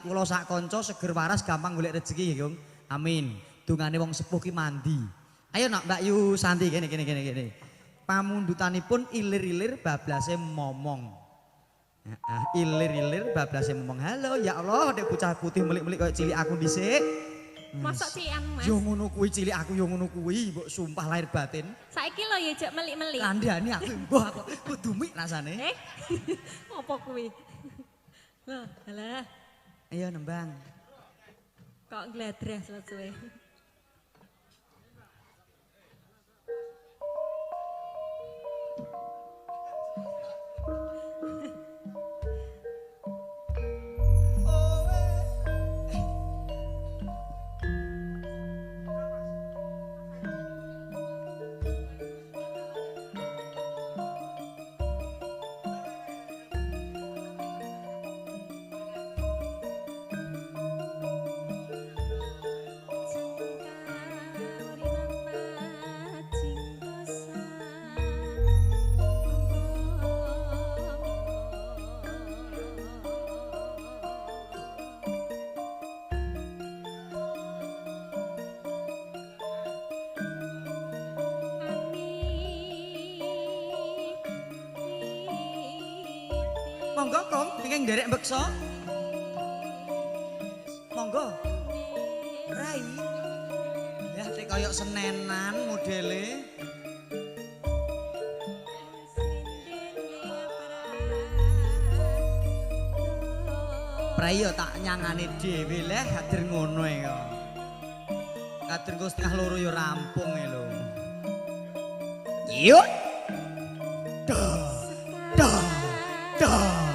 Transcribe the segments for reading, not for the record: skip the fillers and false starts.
Kula sak kanca seger waras gampang golek rezeki ya, Kung. Amin. Dungane wong sepuh ki mandi. Ayo nak Mbak Yu Santi kene kene kene kene. Pamundutanipun ilir-ilir bablase momong. Heeh, ilir-ilir bablase momong. Halo ya Allah, dek bocah putih melik-melik koyo cilik aku dhisik. Mosok cilikan Mas. Yo ngono kuwi cilik aku yo ngono kuwi, mbok sumpah lahir batin. Saiki lho ya jek melik-melik. Kandhane aku mbuh aku kudu mik rasane. Eh. Ngopo kuwi? Lah, alah. Ayo nembang. Kok ngladrah suwe-suwe. Monggo Kong, ingkang nderek mbeksa. Monggo. Rai. Ya tek koyo senenan modele. Prai yo tak nyangane dhewe leh kader ngono e kok. Kader engko 1:30 yo rampung e lho. Yuk. Dah. Dah. Dah.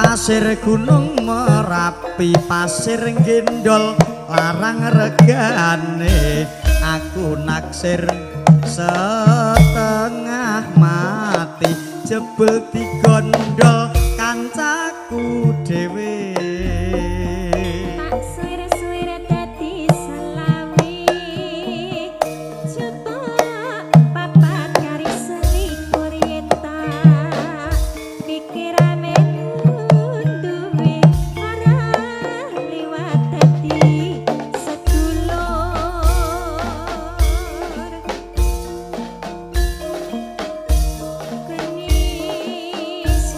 Pasir Gunung Merapi, pasir gendol larang regane. Aku naksir setengah mati, jebul digondol kancaku dhewe. Tak suwir-suwir dadi selawi, coba papat kari selikur yen tak pikir amen duwe ora liwat dadi sedulur. Kenis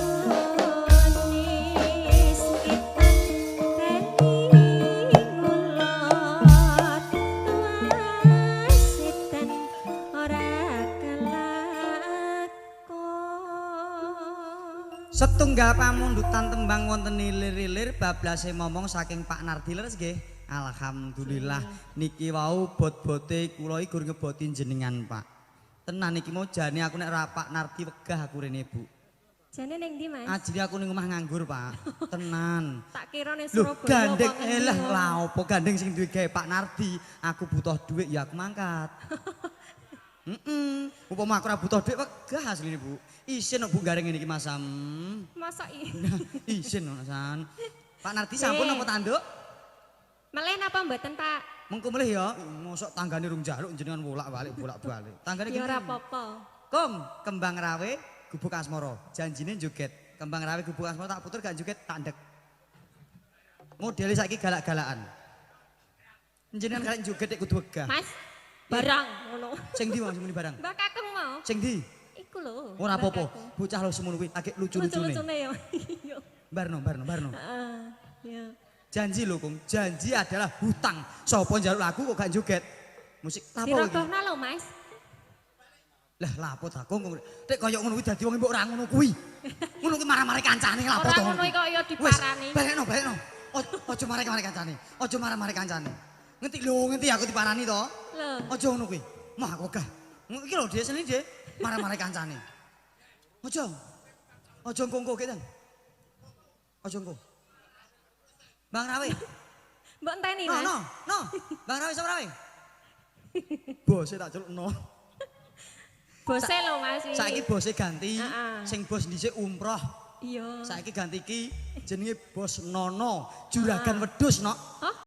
unis etan bali ngulot tuas etan ora kelakon. Setunggal pamundutan tembang wonten ilir-ilir bablase momong saking Pak Nardi leres nggih. Alhamdulillah niki wau bot-bote kula iki gur ngeboti jenengan Pak. Tenan iki mau jane aku nek ora Pak Nardi wegah aku rene Bu. Jane ning ndi Mas? Ajri aku ning omah nganggur Pak. Tenan. Tak kira ning Lho Surabaya. gandeng apa ngendi elah ngono. lah opo gandeng sing duwe gawe Pak Nardi. Aku butuh dhuwit ya aku mangkat. Upama aku ora butuh dhuwit wegah asline Bu. Isin kok Bu garing ngene iki Mas Sam. Masa i. Isin kok San. Pak Nardi sampun Nggih. napa tanduk? Melih napa mboten Pak? Mengko melih ya, mosok tanggane rung jaluk jenengan bolak-balik bolak-balik. Tanggane Ya ora gede. apa-apa. Kong, Kembang Rawe Gubuk Asmara. Janjine joget. Kembang Rawe Gubuk Asmara tak puter gak joget tak ndek. Modele saiki galak-galakan. Jenengan karek joget nek kudu wegah. Mas, barang ngono. Sing ndi Mas muni barang? Mbak Kakung mau. Sing ndi? Iku lho. Ora Mbak apa-apa. Kakung. Bocah lho semono kuwi agek lucu-lucune. Lucu-lucune ya. Iya. Barno, barno, barno. Heeh. Ya. Janji lho, Kung. Janji adalah hutang. Sopo njaluk lagu kok gak joget? Musik lapo iki? Dirogohna lho, Mas. Lah lapo ta Kung? Nek kaya ngono kuwi dadi wong mbok ora ngono kuwi. Ngono kuwi marah-marah kancane lapo Ora to. ngono iki kok ya Wis, diparani. balekno, balekno. Aja marah-marah kancane. Aja marah-marah kancane. Ngerti lho, ngerti aku diparani to. Lho. Aja ngono kuwi. Mah aku wegah. Iki lho dhek seni dhek marah-marah kancane. Aja. Aja engko-engko ki, Tan. Aja engko. Bang Rawe. Mbok enteni, No, Mas. no, no. Bang Rawe sapa Rawe? Bose tak celukno. Bose lho, Mas. iki. Saiki bose ganti, Heeh. sing bos dhisik umroh. Iya. Saiki ganti iki jenenge Bos Nono, juragan wedhus, Nok. Hah?